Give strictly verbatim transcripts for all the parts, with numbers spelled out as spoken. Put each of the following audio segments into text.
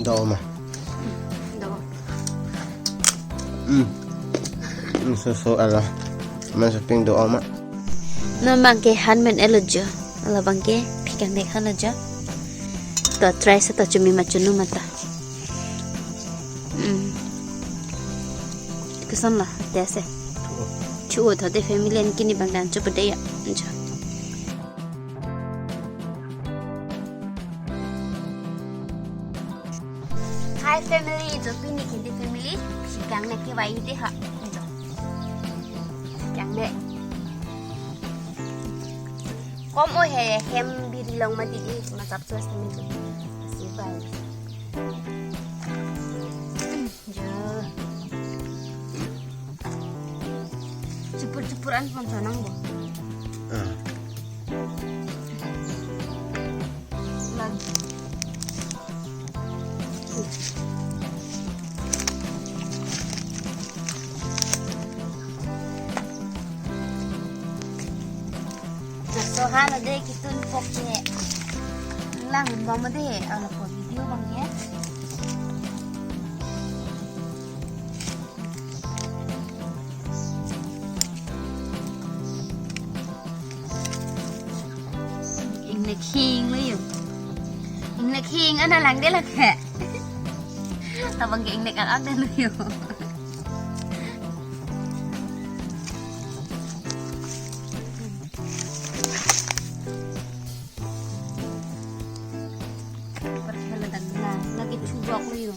Do ma. Do. Hmm. Hmm, so so ala. Masaping do ma. Non abangke han men-etlo jo. Ala abangke phikangnek hanlo jo. To try sa to chumi ma chunu ma ta. Hmm. Koson lo, test e. Chu-o tho de family an kini abang dan chu pede ya. Jo. Hi family, jo pini kindi family, phikangnek kevai de ha. Jo. Phikangnek. Kom o he, hem biri long mati di, masap sos kami jo. Masih baik. Jo. Chupur-chupur an pon sonang bo. Ah. Lag. Laso han ade kitun pok ke. Lang bom ade, ala po video abangke. Ingnek hing lo yo. Ingnek hing ana lang de la ke. Abangke ingnek ak-ak de lo yo. Perkehaladan na, lagi chubak lo yo.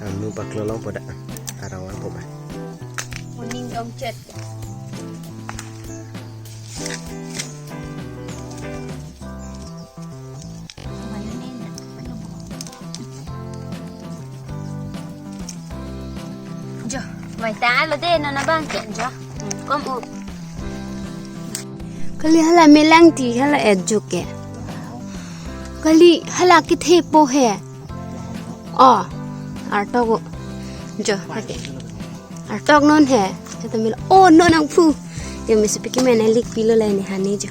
Anu baklo long poda. Arang lang po ba. Kuning dong chet. Jo, mai ta lo de non abangke jo. Hmm, kom o. Kali hala melangti hala et jo ke. Kali hala kethe po he. Oh, artok o. Jo, okay. Artok non he. Kata mila, oh, non nangphu. Yo, misi piki mena lik pilo lai ni hani jo.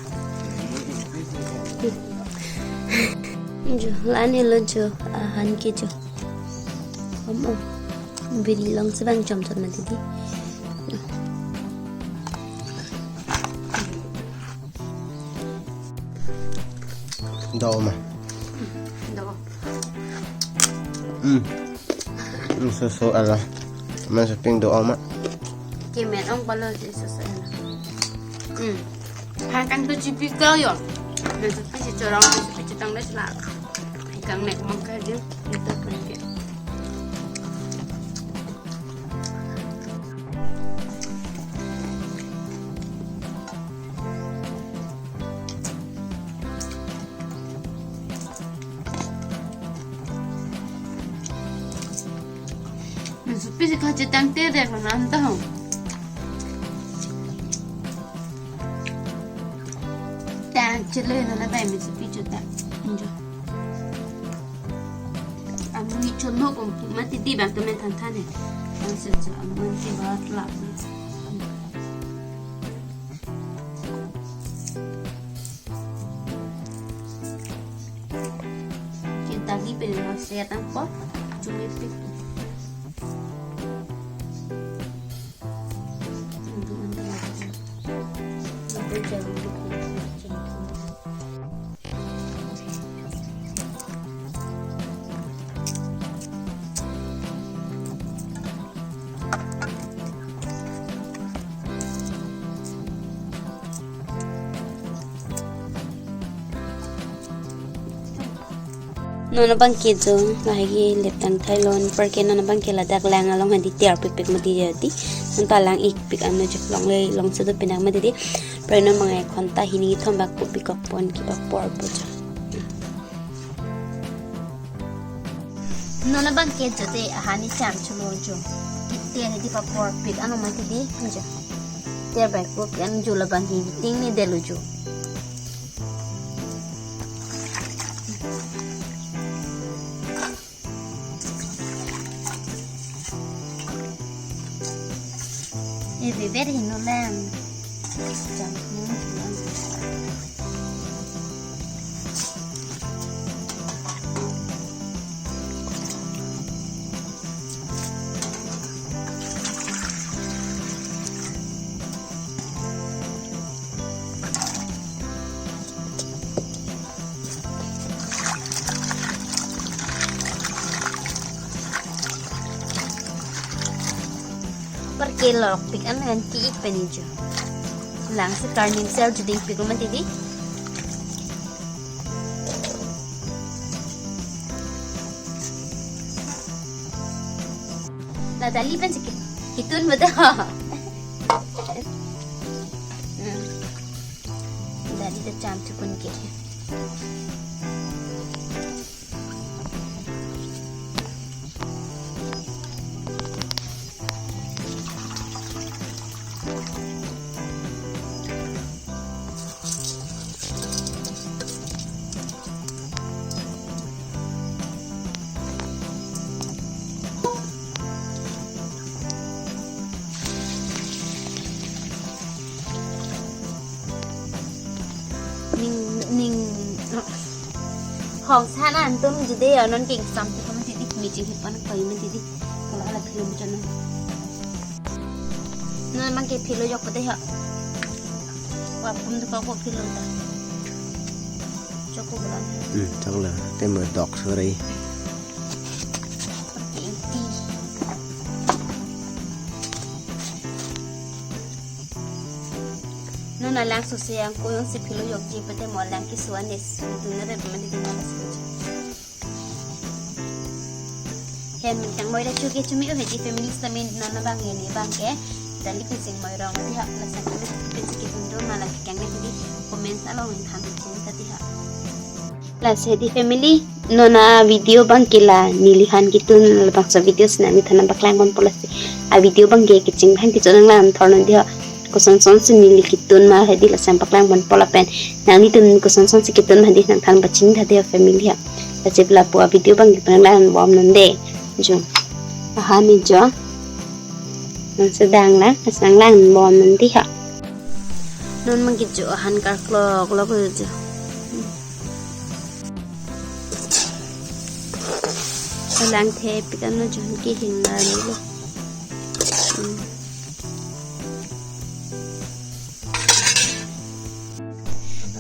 Jo, la-an helo jo, ah, han ke jo. Om, om. Biri long si bang chom chom mati di. Do ma. Do. Hmm. Hmm, so so ala. Masaping do ma. Kemen ong palo si so so ala. Hmm. Hai kan tu chipi kau yo. Masapi si chorong, masapi chitang de sila. Hai kang nek mang ka di. Ito kan ke. Masapi si kachetang te de ko nan ta ho. Tang chelo na na bai masapi chuta. Enjoy. Amu ni chonok om mati di bang kemen than than he. Ang se se amu mati ba la. Kita di pe na se tang po. Chumi pik. Non abangke jo, lahai ke lep tang thai lo, anparke non abangke ladak lang along hadi tiar pikpik mati jadi. Non ta lang ik pik ano jo, longle long se do pinak mati di. Pre non mangai khonta hini thom bak pu pik kok pon ke bak por po jo. Non abangke jo te ahani cham chulo jo. Kite ni di papor pik ano mati di jo. Tiar bak pu pik ano jo labang hi ting ni delo jo. E beber hino lang. Jam hino lang. Kelok pik an an ki ik pen ijo. Lang si karnim sel juding pik man titi. La dali pen si ki-, kitun betul. Hmm. Dali ta cham chukun ke. Ning, ning, hong sana antum jide ya non king sam tu kamu titi meeting hipan koi men titi. Kalau ala film channel. Non mang ke philo jok pete ha. Wa pum tu kau ko philo ta. Chok ko bulan. Hmm, chok la. Tem dok sore. Inti. Non alang sose yang ko yang si philo jok ji pete mo alang ki suan des. Dun na re pemandi dun na si. Hem tang moi la chuke chumi o hedi family stamin non abang ini bang ke. Dali pen sing moi rong ti ha la sa kan pen sing kitun do mala kang ne di comment along tham chin ka ti ha. Lasi hedi family non a video bang ke la neli han kitun labangso video si nangliphan nangpaklang ponpo lasi. A video bang ke kecheng bang kechonang lang thor non di ha. Koson son si neli kitun ma hedi la nangpaklang ponpo lapen nanglitum koson son si kitun ma hedi nangthan pachini tha di ha family ha. Lasi lapu a video bang ke nanglang bom non de. Jo. Aha ni jo. Nang sedang la, nang lang bom non di ha. Non mang ke jo ahan karklok lok jo. Alang the pik an no jon ke hing la ni lo. Hmm.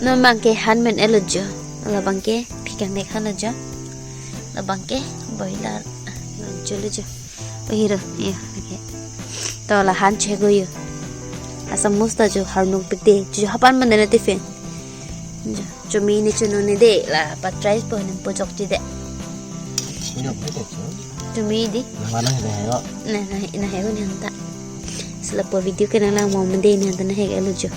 Non bang ke han men elo jo. Labang ke phi kangnek han lo jo. Labang ke boiler. Lo jo lo jo. Oh, hero. Iya, oke. To la han chego yo. Asam musta jo harnung pik de. Jo hapan men de tiffin. Jo, chumi ni chunu ni de la patrai po ni pojok ji de. Ini apa itu? Chumi di. Nah, mana ini ya? Nah, nah, nah, ya, ini anta. Selapo video ke nanglang mo men de ni anta na hek elo jo.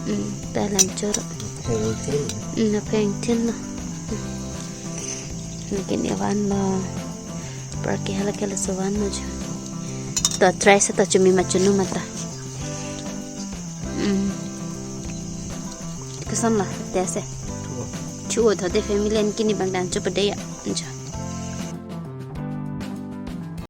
Hmm, ta lang choro. Oke, oke. Hmm, apa yang tin lo? Hmm. Mungkin ya van lo. Parke hala ke laso van lo jo. To try sa to chumi ma chunu ma ta. Hmm. Koson lo, test e. Chuo. Chuo to de family an kini bang dan chupa de ya. Jo.